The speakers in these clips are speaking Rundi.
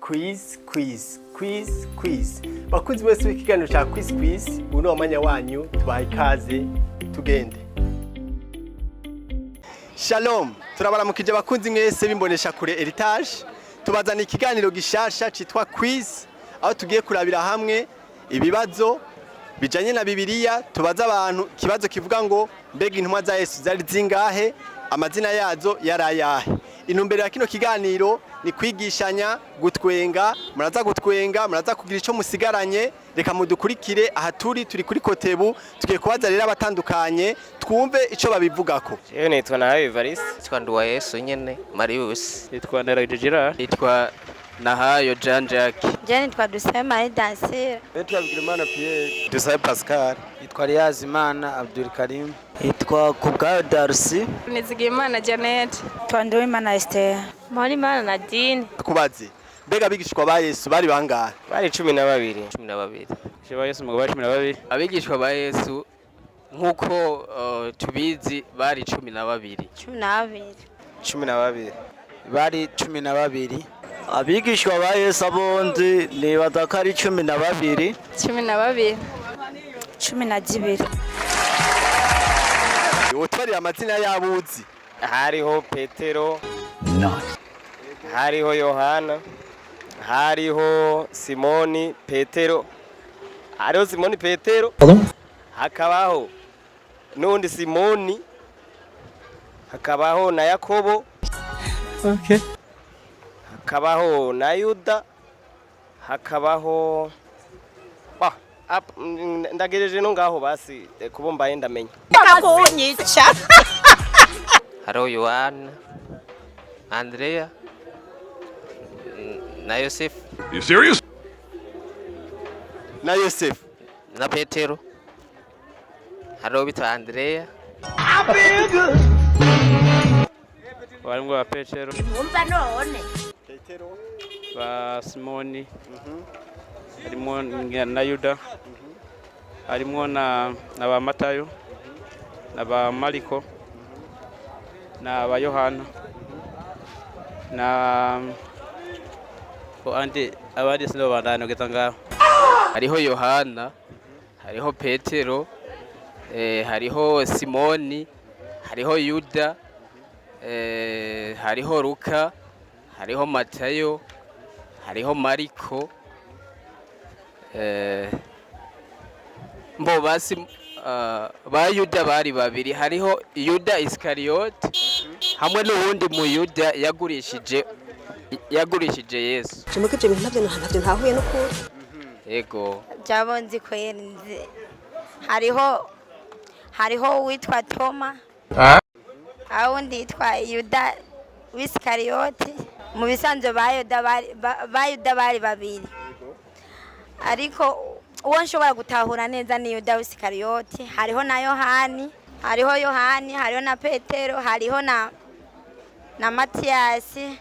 Quiz, quiz, quiz, quiz. Bakunzi bose b'ikiganiro cya quiz quiz, uyu ni umwanya wanyu, tubaha ikaze, tugende. Shalom, turabaramukije abakunzi mwese b'imbonesha kure Heritage. Tubazana ikiganiro gishasha citwa quiz, aho tugiye kurabira hamwe ibibazo bijanye na Bibiliya. Tubaza abantu ikibazo kivuga ngo: mbega intumwa za Yesu zari zingahe? Amazina yazo yari ayahe? Intumbero ya kino kiganiro ni kwigishanya, gutwenga. Muraza gutwenga, muraza kugira ico musigaranye. Reka mudukurikire. Aha turi kuri Kotebu. Tugiye kubaza rero abatandukanye, twumve ico babivugako. Jewe nitwa Nahayo Evariste. Nitwa Nduwayesu nyene Marius. Nitwa Ndayiragije Gerard. Nitwa Nahayo Jean Jacques. Je nitwa Dusabe Marie Dansire. Nitwa Bigirimana Pierre. Dusabe Pascal. Nitwa Liyazimana Abdul Karim. Nitwa Kubwayo Darcy. Nizigimana Janet. Nitwa Nduwimana Esther. Mparimana Nadine. Kubaze, mbega abigishwa ba Yesu bari bangahe? Bari 12. 12. Abigishwa ba Yesu mugabo bari 12. Abigishwa ba Yesu nk'uko tubizi bari 12. 12. 12. Bari 12. Abigishwa ba Yesu abondi nibaza ko ari 12. 12. 12. Utwarira amazina y'abuzi. Hariho Petero, hariho Yohana, hariho Simoni Petero, hariho Simoni Petero, hakabaho n'undi Simoni, hakabaho na Yakobo, hakabaho na Yuda, hakabaho ndagereje no ngaho basi, kubo mbaye ndamenya. Hariho Yohana, Andrea na Yosefu. Na Yosefu. Na Petero. Hariho bitwa Andrea. Barimwo ba Petero, Wumva none. Petero. Ba Simoni, harimwo na Yuda, harimwo na ba Matayo, na ba Mariko, na ba Yohana, na andi abandi sinobandana kugeza ngaho. Hariho Yohana, hariho Petero, hariho Simoni, hariho Yuda, hariho Luka, hariho Matayo, hariho Mariko, mbo basi ba Yuda bari babiri: hariho Yuda Isikariyoti hamwe n'uwundi mu Yuda yagurishije Yesu. Jewe ibyo bintu ntabyo ntahuye n'ukuri. Ego. Jabo nzi kweri nzi. Hariho uwitwa Toma. Aho undi yitwa Yuda w'Isikariyoti. Mu bisanzwe ba Yuda bari babiri. Ariko uwo nshobora gutahura neza ni Yuda w'Isikariyoti. Hariho na Yohani, hariho Yohani, hariho na Petero, hariho na Matiyasi,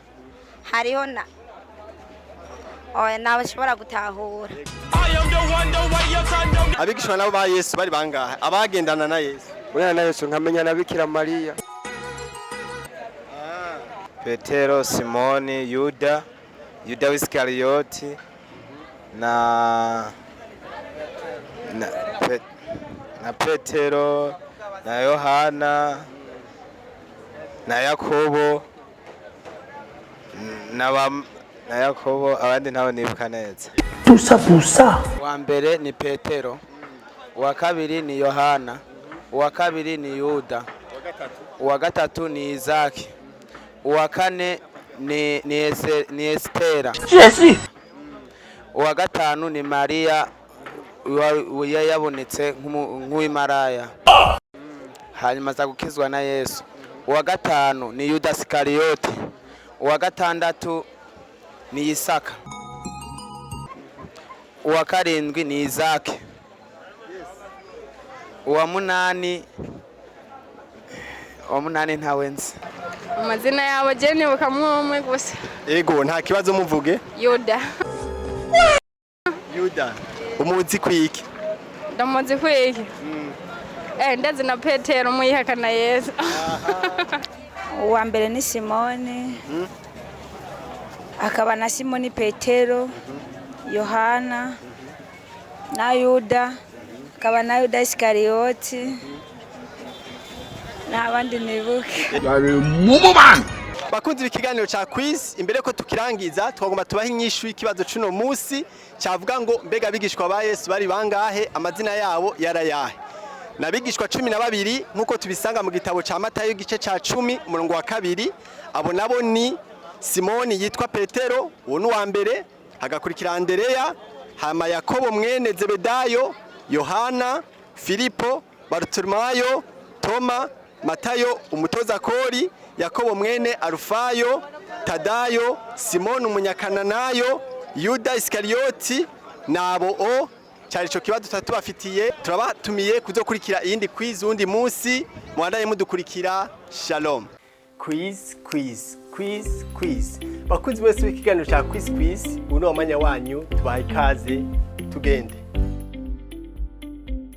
hariho na oya, nawe nshobora gutahura. Abigishwa nabo ba Yesu bari bangahe, abagendana na Yesu? Mwana na Yesu nkamenya na Bikira Mariya. Petero, Simoni, Yuda, Yuda w'Isikariyoti na, Pe, na Petero na Yohana na Yakobo na Yakobo, abandi ntawe nibuka neza. Uwa mbere ni Petero, uwa kabiri ni Yohana, uwa kabiri ni Yuda, uwa gatatu ni Izaki, uwa kane ni Esitera, uwa gatanu ni Mariya yabonetse nk'uw'imaraya hanyuma aza gukizwa na Yesu, uwa gatanu ni Yuda Sikariyoti, uwa gatandatu ni Isaka, uwa karindwi ni Izaki, uwa munani ntawe nzi. Amazina yabo je nibukamwo umwe gusa. Ego, nta kibazo, muvuge. Yuda. Yuda umuzi kwiki? Ndamuzi kwiki? Ndazi na Petero muyihakana Yesu. Uwa mbere ni Simoni. Akaba na Simoni Petero, Yohana na Yuda, akaba na Yuda Isikariyoti n'abandi nibuke. Bakunzi b'ikiganiro ca quiz, imbere ko tukirangiza twagomba tubaha inyishu y'ikibazo c'uno musi cavuga ngo: mbega abigishwa ba Yesu bari bangahe? Amazina yabo yarayahe? Nabigishwa 12, nk'uko tubisanga mu gitabo ca Matayo, igice ca 10, umurongo wa 2. Abo nabo ni Simoni yitwa Petero, uwo ni uwa mbere, hagakurikira Andereya, hama Yakobo mwene Zebedayo, Yohana, Filipo, Barutulumayo, Toma, Matayo umutoza kori, Yakobo mwene Arufayo, Tadayo, Simoni umunyakananayo, Yuda Isikariyoti. Nabo o cyari ico kibazo tutari tubafitiye. Turabatumiye kuzokurikira iyindi quiz uwundi munsi. Mubandaye mudukurikira. Shalom. Quiz, quiz, quiz, quiz. Bakunzi bose b'ikiganiro cya quiz, quiz, uno mwanya wanyu, tubaha ikaze. Tugende.